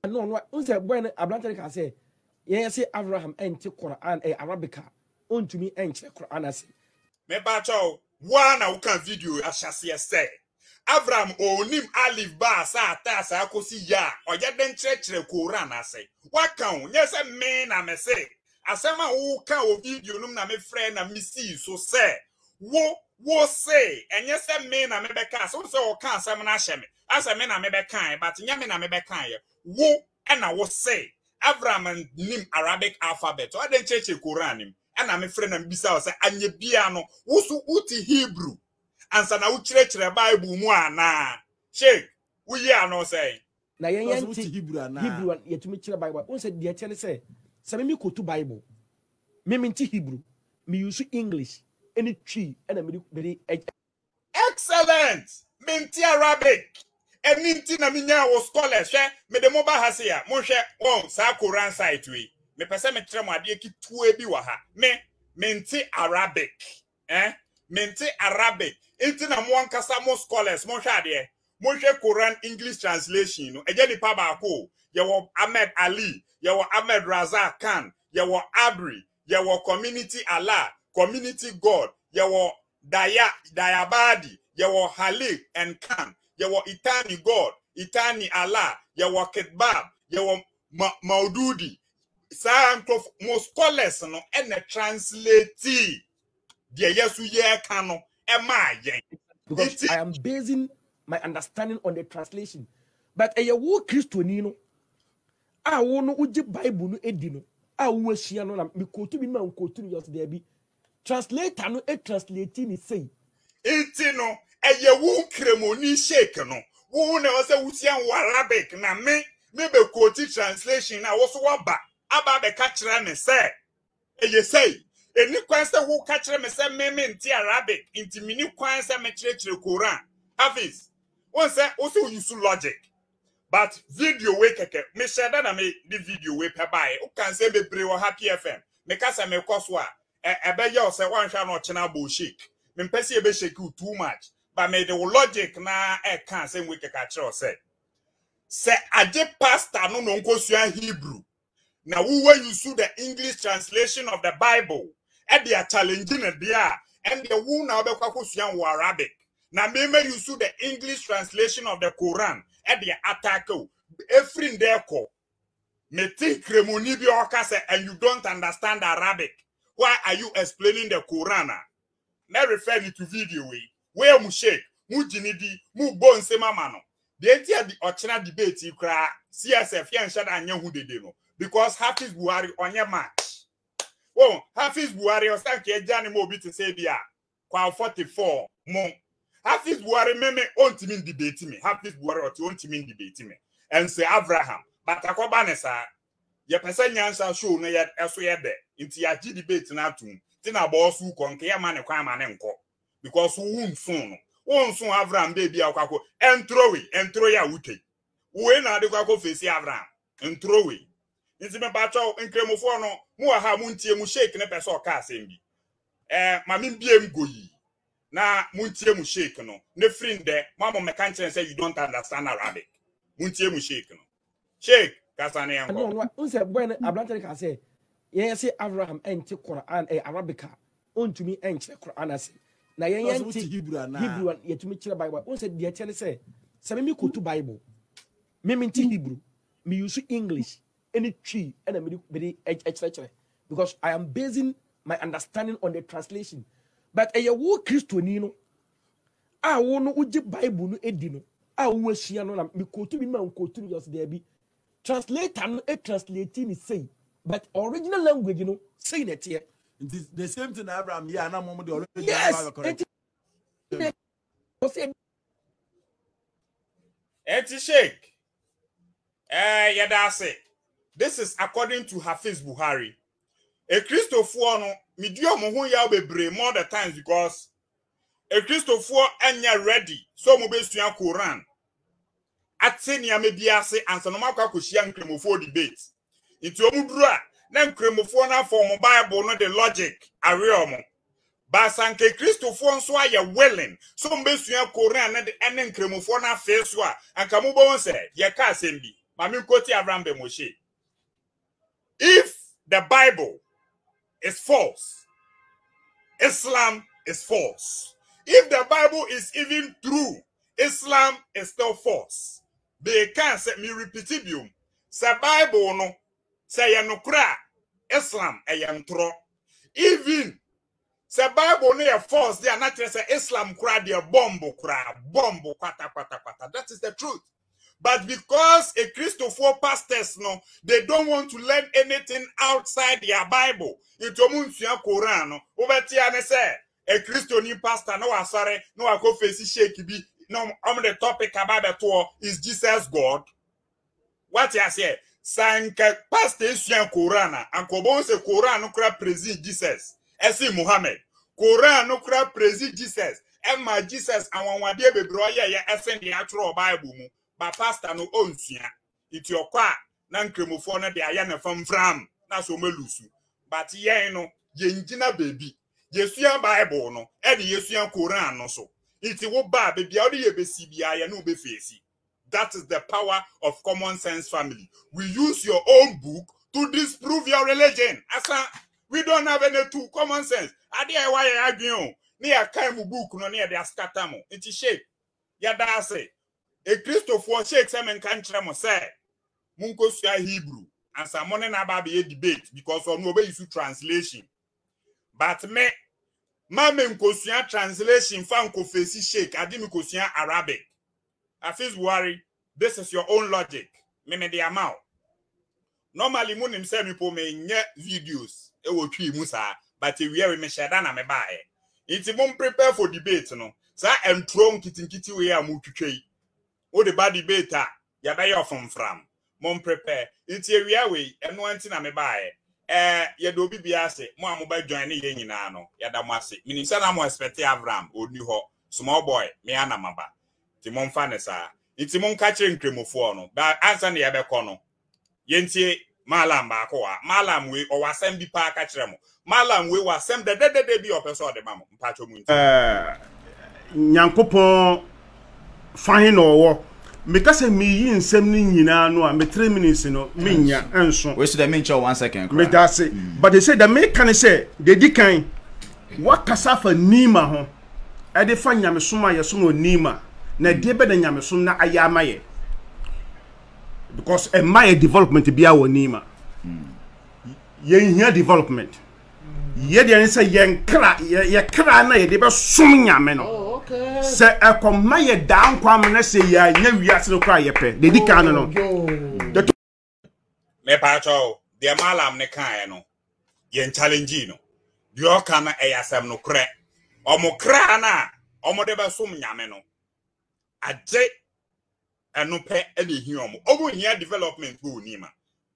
no no n sɛ boy no aberante no kaa sɛ yɛn sɛ Abraham ɛnte Quran ɛyɛ Arabic a ɔntumi ɛnkyerɛ Quran ase. Mepa kyɛw, wo ara na woka video ahyɛseɛ sɛ Avram onim Alif ba sa ta saa kosi ya a ɔyɛ den kyerɛkyerɛ Koran ase. Waka o, nyɛ sɛ me na me se. Asɛm a woka wɔ video no mu na mefrɛ na mesii so sɛ wo wo se ɛnyɛ sɛ me na mebɛka asɛm sɛ ɔka asɛm no ahyɛ me asɛ me na mebɛkae but nyɛ me na mebɛkaeɛ wo ɛna wo se Avram nim Arabic alphabet ɔyɛ den kyerɛkyerɛ Koran nim ɛna mefrɛ na mebisa wo sɛ anyɛ bia no wo so wote Hebrew ansa na wokyerɛkyerɛ Bible mu anaa? Sheik, woyi ano sɛn? Na yɛn yɛn te Hebrew a yɛtumi kyerɛ Bible. Wohu sɛ deɛ ɛteɛ ne sɛ, sɛ me mekɔtu Bible, me mente Hebrew, me use English ne Twi ɛna mede mede. Excellent! Mente Arabic. Ɛno nti na menyaa wo scholars. Hwɛ, mede mo ba ha sei a, monhwɛ wɔn saa Koran site wei. Mepɛ sɛ mekyerɛ mo adeɛ ketewa bi wɔ ha. Me, mente Arabic. Eh? Mente Arabic. Nti na mo ankasa mo scholars, monhwɛ adeɛ. Monhwɛ Koran English translation no, ɛnyɛ nipa baako o. Yɛwɔ Ahmed Ali, yɛwɔ Ahmed Raza Khan, yɛwɔ Abri, yɛwɔ Community Allah, Community God, yɛwɔ Daya, Dayabadi, yɛwɔ Halil and Khan, yɛwɔ Itani God, Itani Allah, yɛwɔ Kitbab, yɛwɔ Ma Maududi. Saa nkurɔfo, mo scholars no ɛna translate deɛ yɛ so yɛreka no ɛmaa yɛn. Because Nti I am basing my understanding on the translation. But ɛyɛ wo Kristoni no a wo no wogye Bible no edi no a woasua no na mekootu bi no ma nkootu no yɛ ɔsɛ daabi. Translator no translate ne sei. Nti no, ɛyɛ wo Nkremoni Sheik no, wo na ɛwɔ sɛ wosua wo Arabic na me me bɛ quote translation na wo so waba aba abɛka kyerɛ me sɛ ɛyɛ sei. Ɛni kwan sɛ woka kyerɛ me sɛ me mente Arabic nti menni kwan sɛ mekyerɛkyerɛ Koran. Hafiz, wohu sɛ wo sɛ wo use logic. But video wei kɛkɛ, mehyɛ da na me de video wei pɛ baeɛ. Woka nsɛm bebree wɔ Happy FM. Meka sɛ mekɔ so a, ɛbɛyɛ wo sɛ woanhwɛ a na ɔkyena abɔ wo shake. Mempɛ sɛ yɛbɛ shake wo too much. But mede wo logic na ɛka asɛm wei kɛkɛ akyerɛ wo sɛ, sɛ agye pastor no na ɔnkɔsua Hebrew na wo use the English translation of the Bible ɛde a challenge no deɛ a, ɛndeɛ wo na wobɛkɔ akɔsua wɔ Arabic na mema use the English translation of the Quran ɛde attack wo. Ɛfiri ndɛ kɔ, mete nkremoni bi a ɔka sɛ and you don't understand Arabic, why are you explaining the Quran a, mɛ refer no to video wei. Wei mu sheik, mu gye ne di, mu bɔ nsɛm ama no. Deɛ nti a ɔkyena debate yi koraa CSF yɛnhyɛ da nyɛ ho dede no because Hafiz Buhari ɔnyɛ match. Wɔn Hafiz Buhari ɔsɛ nka agya ne ma obi te sɛ bi a kwa 44 mo. Hafiz Buhari meme ɔntumi ndebate me. Hafiz Buhari ɔte ɔntumi ndebate me. Ɛnsɛ Abraham but akɔba ne saa. Yɛpɛ sɛ nyansa show no yɛ ɛso yɛ dɛ nti yɛagye debate no atom nti na bɔɔ so kɔ nka yɛma ne kwan ma ne nkɔ because wo nso no wo nso Avram baabi a wokɔ akɔ ɛntoro wei ɛntoro yɛ a wotwa yi wei na ade kɔ akɔ fesi Avram ntoro wei nti mepakyɛw nkramofoɔ no mo wɔ ha montie mo sheik ne pɛ sɛ ɔka asɛm bi ɛɛ ma membie m go yi na montie mo sheik no ne firi ndɛ mo a mo mmɛka nkyerɛ sɛ you don't understand Arabic montie mo sheik no. Sheik, kasa ne yɛnkɔ. No, no, n sɛ boy no aberante no kaa sɛ yɛn sɛ Abraham ɛnte Quran ɛyɛ Arabic a ɔntumi ɛnkyerɛ Quran ase na yɛn yɛn te Hebrew a yɛtumi kyerɛ Bible. N sɛ deɛ ɛteɛ ne sɛ sɛ me me kɔtu Bible me me nte Hebrew me use English ɛne Twi ɛna me de ɛkyerɛkyerɛ because I am basing my understanding on the translation but ɛyɛ wo Kristoni no a wo no wogye Bible no di no a woasua no na mekootu bi no ma nkootu no yɛ ɔsɛ daabi translator no translate ne sei but original language no sei na ɛteɛ. Nti the same thing na Abraham yɛ a na mo de original yes no correct. Nti na ɔsɛ. Eti Sheikh, eh, yɛda ase. This is according to Hafiz Buhari. Ekristofoɔ no, medi wɔn ho yaw bebree more the times because Akristofoɔ nyɛ ready sɛ wɔn bɛsua Koran ate nneɛma bi ase ansa na wɔn akɔ akɔhyia nkramofoɔ debate. Nti wɔn duru a na nkramofoɔ no afa wɔn Bible no de logic awe wɔn. Baasa nka Kristofoɔ nso ayɛ willing sɛ wɔn bɛsua Koran no de ɛne nkramofoɔ no afee so a anka mobɛhu sɛ yɛka asɛm bi. Ma menkɔti Abraham Ben Moshe. If the Bible is false, Islam is false. If the Bible is even true, Islam is still false. They can say me repeat biom. Sɛ Bible no sɛ yɛ nokorɛ a Islam ɛyɛ ntorɔ. Even Sɛ Bible no yɛ false deɛ a na kyerɛ sɛ Islam koraa deɛ bomb koraa bomb kwata kwata kwata. That is the truth. But because a Christofoɔ pastors no, they don't want to learn anything outside their Bible. Nti wɔn nsua Koran no. Wobɛte a ne sɛ a Kristoni pastor na wasɔre na wakɔ face sheik bi na wɔn de topic aba abɛtoɔ is Jesus God? Wate aseɛ? Sɛ anka pastor esua Koran a, anka ɔbɛhu sɛ Koran no kora praise Jesus ɛsen Muhammad. Koran no kora praise Jesus ɛma Jesus anwanwadeɛ bebree ɔyɛeɛ ɛsen deɛ atwerɛ wɔ Bible mu. Ba pastor no ɔnsua. Nti ɔkɔ a na nkramofoɔ no de ayɛ ne famfram na so ɔmalusu. But yɛn no yɛngyina baabi. Yɛsua Bible no ɛne yɛsua Koran no so. Nti wo ba a baabi a wode yɛ bɛsi biara yɛne wo bɛfeesi. That is the power of common sense family. We use your own book to disprove your religion. Asa, we don't have any tool, common sense. Ade a ɛwɔ ayɛ adwene o. Ne yɛkan mu book no ne yɛde askata mo. Nti shake, yɛda ase. Ekristofoɔ shake sɛ menka nkyerɛ mo sɛ monkɔsua Hebrew ansa mo ne no aba abɛyɛ debate because ɔno ɔbɛyi so translation. But me, ma menkɔsua translation fa nkɔfesi shake ade mekɔsua Arabic. Afis Buhari, this is your own logic. Me me de ama wo. Normally mo nim sɛ me po me nyɛ videos ɛwɔ twi mu saa, but ewia we me hyɛ da na me baeɛ. Nti mo prepare for debate no. Saa ɛntoro nkitinkiti wei a mo twitwa yi. Wo de ba debate a, yɛbɛyɛ ɔfomfram. Mo prepare. Nti ewia wei, ɛno ara nti na me baeɛ. Eh, yɛda obi biara ase, mo a mo bɛ join ne yɛn nyinaa no, yɛda mo ase. Menim sɛ na mo expect Avram, ɔnni hɔ. Small boy, me ara na maba. Nti momfa no saa. Nti monka kyerɛ Nkramofoɔ no, ba ansa na yɛbɛkɔ no, yɛntie Mallam baako wɔ ha. Mallam wei, ɔwɔ asɛm bi paa ka kyerɛ mo. Mallam wei wɔ asɛm dɛdɛdɛdɛ bi a ɔpɛ sɛ ɔde ma mo. Mpakyɛ mo ntie. Eh, Nyankopɔn fa he na ɔwɔ? Meka sɛ meyi nsɛm no nyinaa no a, me 3 minutes no, mennya, ɛnso. Wei so dɛ menkyɛ wo one second koraa. Meda ase. But they say deɛ meka ne sɛ, deɛ ɛdi kan, woakasa afa Nima ho. ɛde fa nyamesom a yɛsom wɔ Nima na ɛdeɛ bɛ na nyamesom na ayɛ ama yɛ because ɛma yɛ development biara wɔ Nima yɛnhia development yɛ deɛ ne sɛ yɛn kra yɛ kra na yɛde bɛsom nyame no oh, sɛ ɛkɔma yɛ daa nkwa ama na sɛ yɛanya wiase no koraa yɛpɛ deɛ di kan no no oh, Mepaakyɛw, deɛ Mallam no kaeɛ no, yɛn challenge no. Deɛ ɔka no ɛyɛ asɛm nokorɛ. Ɔmo kra no a ɔmo de bɛsom Nyame no, agye ɛno pɛ ɛna ehia ɔmo. Ɔmo hia development bi wɔ Nima.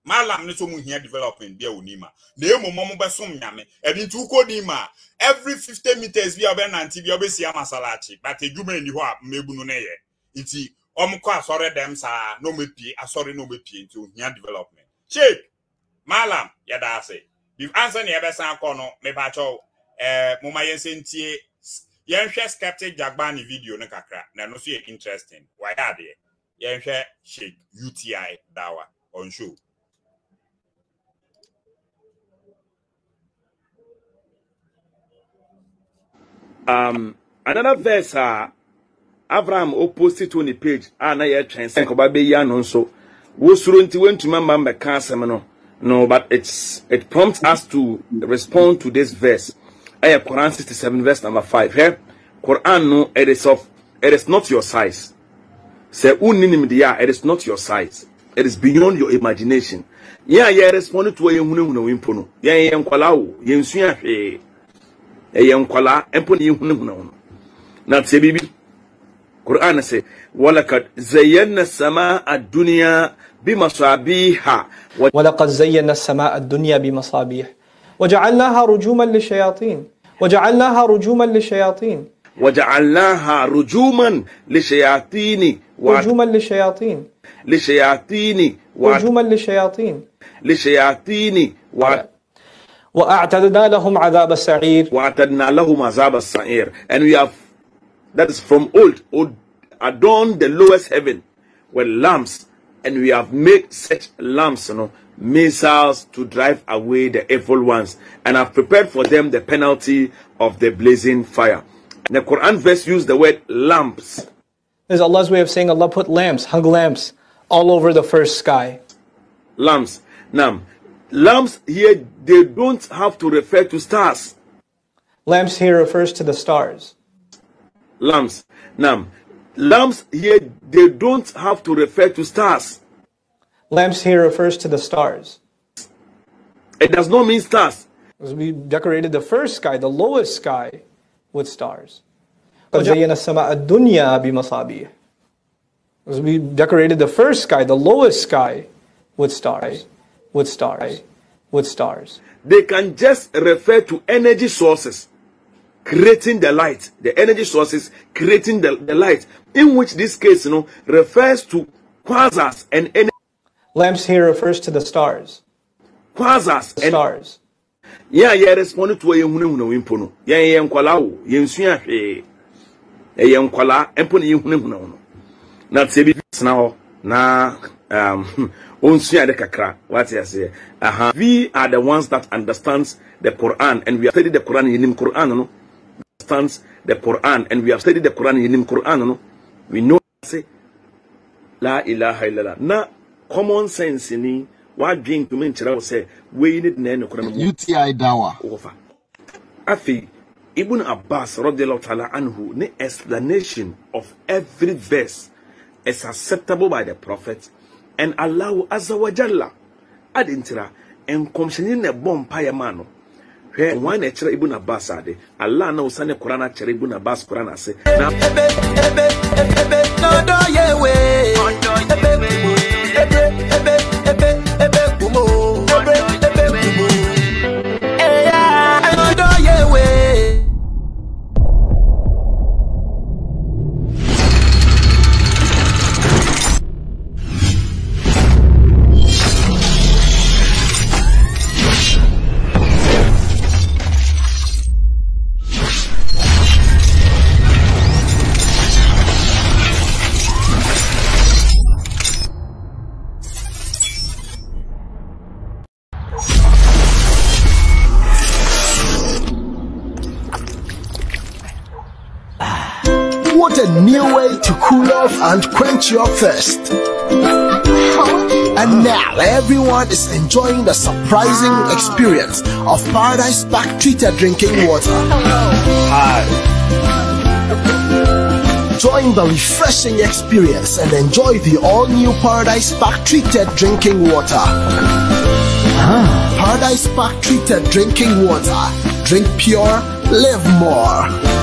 Mallam no sɛ ɔmo hia development bi wɔ Nima. Na emom ɔmo bɛsom Nyame. Ɛno nti wokɔ Nima a, every 50 meters bi a wobɛnante bi a wobɛsia Masalachi, but edwuma nni hɔ a mmabunu no yɛ. Nti wɔn kɔ asɔre dɛm saa na wɔn apue asɔre na wɔn apue nti ohia development. Sheik Malam yɛda ase. Bi ansa na yɛbɛsan akɔ no mepakyɛw ɛɛ moma yɛn sɛ ntie yɛnhwɛ Skeptic Jagbani video no kakra na ɛno nso yɛ interesting. Wayɛ adeɛ. Yɛnhwɛ Sheik UTI Dawa on show. Um, another verse a Abraham oposti to ne page a na yɛtwɛn sɛ nkɔba bɛyi ano nso wosuro nti wantumi amma mmɛka asɛm no no but it's it prompts us to respond to this verse ɛyɛ Quran 67 verse number 5 hɛ Quran no it is of it is not your size Sɛ wonni nimdeɛ a, it is not your size. It is beyond your imagination. Yɛn a yɛ respond to a yɛhunahuna wo mpo no, yɛn yɛ nkwadaa o, yɛnsua hwee. Ɛyɛ nkwadaa mpo na yɛhunahuna wo no. Na tie biribi. Quran sɛ, walakad zayyana sama adunia bimasabiha. Walakad zayyana sama adunia bimasabih. وجعلناها رجوما للشياطين وجعلناها رجوما للشياطين وجعلناها رجوما للشياطين رجوما للشياطين للشياطين رجوما للشياطين للشياطين و... وأعتدنا لهم عذاب السعير وأعتدنا لهم عذاب السعير and we have that is from old, old adorned the lowest heaven with lamps and we have made such lamps you know, missiles to drive away the evil ones and have prepared for them the penalty of the blazing fire. The Quran verse used the word lamps. This is Allah's way of saying Allah put lamps, hung lamps all over the first sky. Lamps. Now, lamps here, they don't have to refer to stars. Lamps here refers to the stars. Lamps. Now, lamps here, they don't have to refer to stars. Lamps here refers to the stars. It does not mean stars. We decorated the first sky, the lowest sky, with stars. We decorated the first sky, the lowest sky, with stars, with stars, with stars. They can just refer to energy sources. creating the light, the energy sources creating the, the light, in which this case you know, refers to quasars and energy. Lamps here refers to the stars. Quasars and stars. Yɛn a yɛ respond to yɛn hunahuna wo mpo no, yɛn yɛ nkwalaa o, yɛn sua hwee. Ɛyɛ nkwalaa mpo na yɛn hunahuna wo no. Na sɛ bi tena hɔ na um, onsua ade kakra, wate aseɛ. Aha. We are the ones that understands the Quran and we have studied the Quran, yɛnim Quran no. Understands the Quran and we have studied the Quran, yɛnim Quran no. We know ase La ilaha illallah. Na common sense ni w'adwen ntumi nkyerɛ wo sɛ wei ne deɛ nokorɛ no mu. UTI Dawa. Wɔfa. Afei, Ibn Abbas radiallahu ta'ala anhu ne explanation of every verse is acceptable by the Prophet and Allah Azza wa Jalla. Ade ntira, nkɔmhyɛni na ɛbɔ mpaeɛ maa no. Hwɛ, hwan na ɛkyerɛ Ibn Abbas ade? Allah na osiane Qur'an akyerɛ Ibn Abbas Qur'an ase, na. Ebe, ebe, ebe, n'ọdọ yewe. Ebe kumo, ebe, ebe, ebe, ebe kumo, ebe, ebe kumo. Eya, n'ọdọ yewe. What a new way to cool off and quench your thirst. And now everyone is enjoying the surprising experience of Paradise Park treated drinking water. Hi. Join the refreshing experience and enjoy the all new Paradise Park treated drinking water. Paradise Park treated drinking water. Drink pure, live more.